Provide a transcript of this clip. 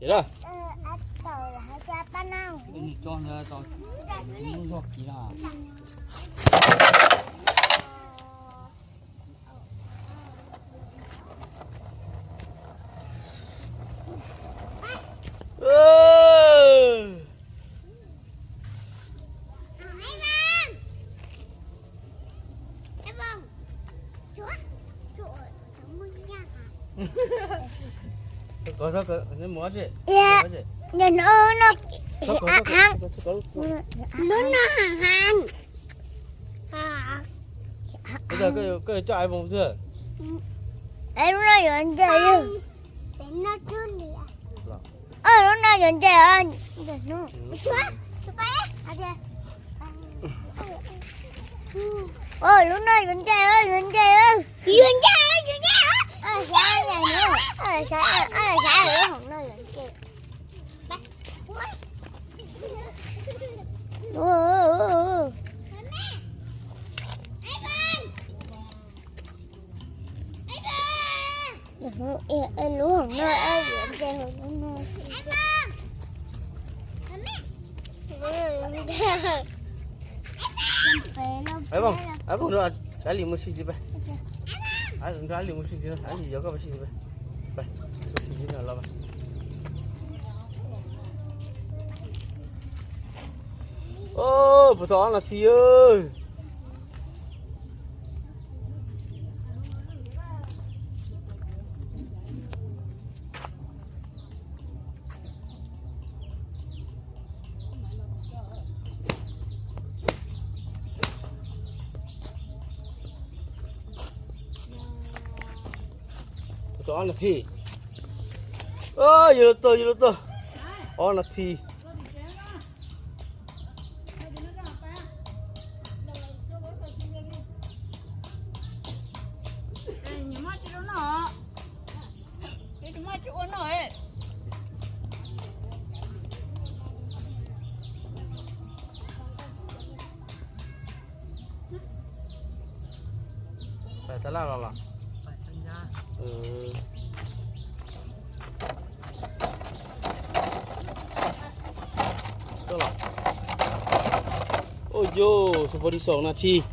Ces na, nws tso ntawd tau zog kiv na. Lub no heev heev. Koj yuav coj iPhone twg? Lub no yuav ntse. Lub no yuav ntse. Lub no yuav ntse, yuav ntse, yuav ntse, yuav ntse. Xav lub hauv no yuav ntse. Lub hauv no yuav ntse, lub no. Ab, ab li mus si tsis pab. Ab li mus si tsis, ab li yuav koj mus si tsis pab. Mus si tsis los. Puas tau ob nas this? Puas tau ob nas this? Yog lus txog, yog lus txog. Ob nas this. Pais tab laj los los? Ua yus, xu pos dis xoom nas this.